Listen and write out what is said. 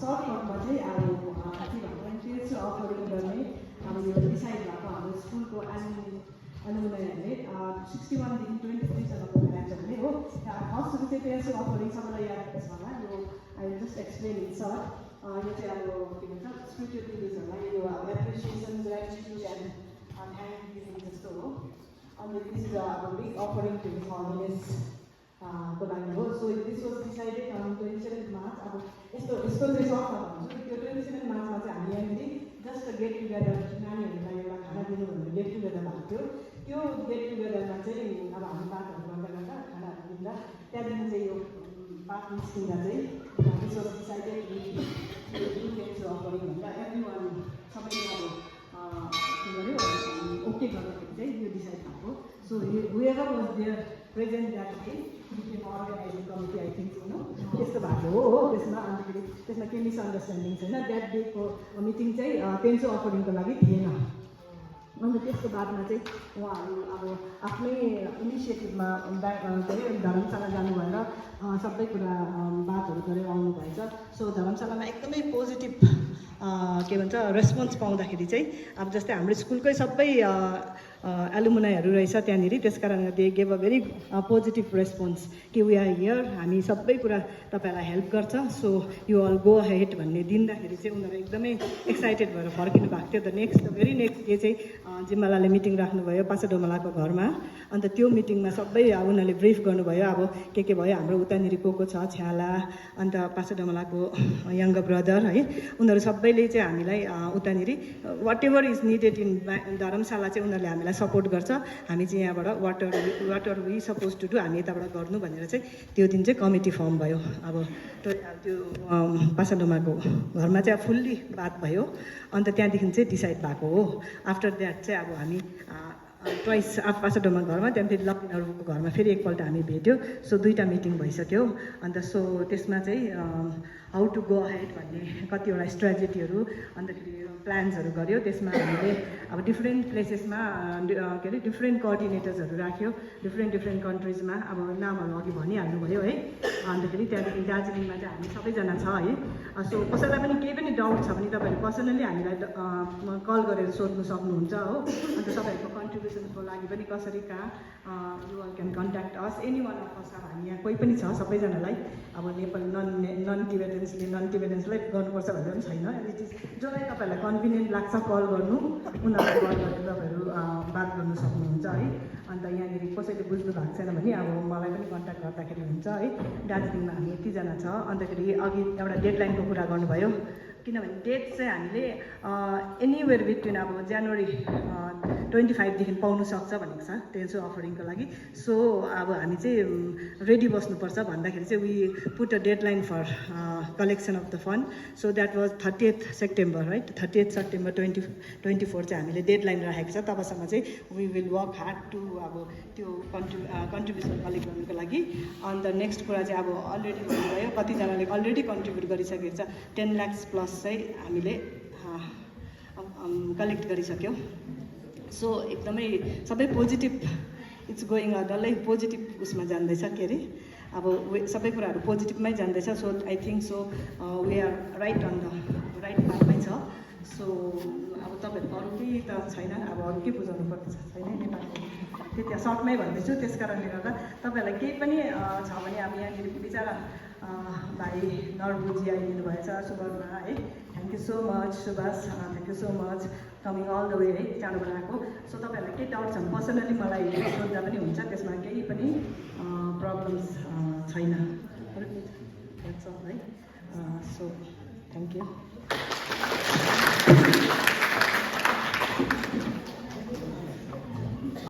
Short टर्ममा चाहिँ अब के भन्दा टेस्ट अफरिङ गर्ने अब यो डिसाइड भएको हाम्रो स्कुलको एलुमिनाईहरूले 61 देखि 23सम्मको ब्याच भने हो। फर्स्ट सुरु चाहिँ टेस्ट अफरिङ सबैलाई याद छ होला, यो I just explain in short. यो चाहिँ अब के भन्छ स्पिरिचुअल लिडर्सहरूलाई यो appreciation, gratitude and thank giving जस्तो हो। अनि दिस इज अब big offering to the holiness को लागि हो। So this was decided on 27 March. अब यस्तो चाहिँ सर्टमा भन्छु त्यो 27 मार्चमा चाहिँ हामी यहाँनिर जस्ट गेट टुगेदर नानीहरूलाई एउटा खाना दिनु भनेर गेट टुगेदर भएको थियो। त्यो गेट टुगेदरमा चाहिँ अब हामी बातहरू गर्दा खानाहरू दिँदा त्यहाँदेखि चाहिँ यो बात निस्किँदा चाहिँ दिस वाज डिसाइडेड अफरिङ भन्दा एभ्री वान सबैले अब के गर्यो ओके गर्दाखेरि चाहिँ यो डिसाइड भएको। So whoever was there present that day organizing committee I think त्यस्तो भएको हो। त्यसमा अन्तखेरि त्यसमा केही मिसअन्डरस्ट्यान्डिङ छैन। द्याट डेको मिटिङ चाहिँ पेन्सो अफरिङको लागि थिएन। अन्त त्यसको बादमा चाहिँ उहाँहरू अब आफ्नै इनिसिएटिभमा धर्मशाला जानुभएर सबै कुरा बातहरू गरेर आउनुभएछ। सो धर्मशालामा एकदमै पोजिटिभ के भन्छ रेस्पोन्स पाउँदाखेरि चाहिँ अब जस्तै हाम्रो स्कुलकै सबै एलुमिनाईहरू रहेछ त्यहाँनिर, त्यस कारणले they gave a very positive response कि वी आर हियर, हामी सबै कुरा तपाईँहरूलाई हेल्प गर्छ, so you all go ahead भन्ने दिँदाखेरि चाहिँ उनीहरू एकदमै एक्साइटेड भएर फर्किनु भएको थियो। द भेरी नेक्स्ट डे चाहिँ जिम्मालाले मिटिङ राख्नुभयो पासाडोमलाको घरमा। अन्त त्यो मिटिङमा सबै उनीहरूले ब्रिफ गर्नुभयो अब के भयो हाम्रो उतानिर को छ छ्याला, अन्त पासाडोमलाको यङ्गर ब्रदर है, उनीहरू सबैले चाहिँ हामीलाई उतानिर what ever is needed in Dharamshala चाहिँ उनीहरूले हामीलाई सपोर्ट गर्छ। हामी चाहिँ यहाँबाट whatever we suppose to do हामी यताबाट गर्नु भनेर चाहिँ त्यो दिन चाहिँ कमिटी फर्म भयो। अब त्यो पासाडोमाको घरमा चाहिँ अब फुल्ली बात भयो। अन्त त्यहाँदेखि चाहिँ डिसाइड भएको हो। आफ्टर द्याट चाहिँ अब हामी ट्वाइस पासाडोमा घरमा, त्यहाँदेखि लक्ष्मीहरूको घरमा फेरि एकपल्ट हामी भेट्यो। सो 2टा मिटिङ भइसक्यो। अन्त सो त्यसमा चाहिँ हाउ टु गो अहेड भन्ने कतिवटा स्ट्राटेजीहरू अन्तखेरि प्लान्सहरू गऱ्यो। त्यसमा हामीले अब डिफ्रेन्ट प्लेसेसमा के अरे डिफ्रेन्ट कोअर्डिनेटर्सहरू राख्यो डिफ्रेन्ट कन्ट्रिजमा। अब नामहरू अघि भनिहाल्नुभयो है। अन्तखेरि त्यहाँदेखि दार्जिलिङमा चाहिँ हामी सबैजना छ है। सो कसैलाई पनि केही पनि डाउट छ भने तपाईँहरू पर्सनल्ली हामीलाई कल गरेर सोध्नु सक्नुहुन्छ हो। अन्त तपाईँहरूको कन्ट्रिब्युसनको लागि पनि कसरी कहाँ you all can contact us any one of us. अब हामी यहाँ कोही पनि छ, सबैजनालाई अब नेपाली नन टिबेटन्सलाई गर्नुपर्छ भनेर पनि छैन। इट इज जसलाई तपाईँहरूलाई कन्भिनियन्ट लाग्छ कल गर्नु, उनीहरूलाई कल गरेर तपाईँहरू बात गर्नु सक्नुहुन्छ है। अन्त यहाँनिर कसैले बुझ्नु भएको छैन भने अब मलाई पनि कन्ट्याक्ट गर्दाखेरि हुन्छ है। दार्जिलिङमा हामी यतिजना छ। अन्तखेरि अघि एउटा डेडलाइनको कुरा गर्नुभयो, किनभने डेट चाहिँ हामीले एनिवेयर बिट्विन अब जनवरी 25देखि पाउनु सक्छ भनेको छ टेन्सो अफरिङको लागि। सो अब हामी चाहिँ रेडी बस्नुपर्छ भन्दाखेरि चाहिँ we put a deadline for collection of the fund. So that was 30th September right. 30th September 2024 चाहिँ हामीले डेडलाइन राखेको छ। तबसम्म चाहिँ we will work hard to अब त्यो कन्ट्रिब्युसन कलेक्ट गर्नुको लागि। अन्त नेक्स्ट कुरा चाहिँ अब अलरेडी भन्नुभयो कतिजनाले अलरेडी कन्ट्रिब्युट गरिसकेको छ। 10 लाख प्लस चाहिँ हामीले कलेक्ट गरिसक्यौँ। सो एकदमै सबै पोजिटिभ इट्स गोइङ डल्लै पोजिटिभ उसमा जाँदैछ के अरे अब सबै कुराहरू पोजिटिभमै जाँदैछ। So I think so we are right on the right पाथमै छ। सो अब तपाईँहरूको अरू केही त छैन, अब अरू के बुझाउनु पर्ने छैन नेपालको त्यति सर्टमै भन्दैछु। त्यस कारणले गर्दा तपाईँहरूलाई केही पनि छ भने अब यहाँनिर बिचरा भाइ नरबुजी आइदिनु भएछ, सुवर्णा है, thank you so much Subhash, thank you so much coming all the way है टाढोबाट आएको। सो तपाईँहरूलाई केही डाउट छ भने पर्सनली मलाई सोध्दा पनि हुन्छ, त्यसमा केही पनि प्रब्लम्स छैन है। So thank you.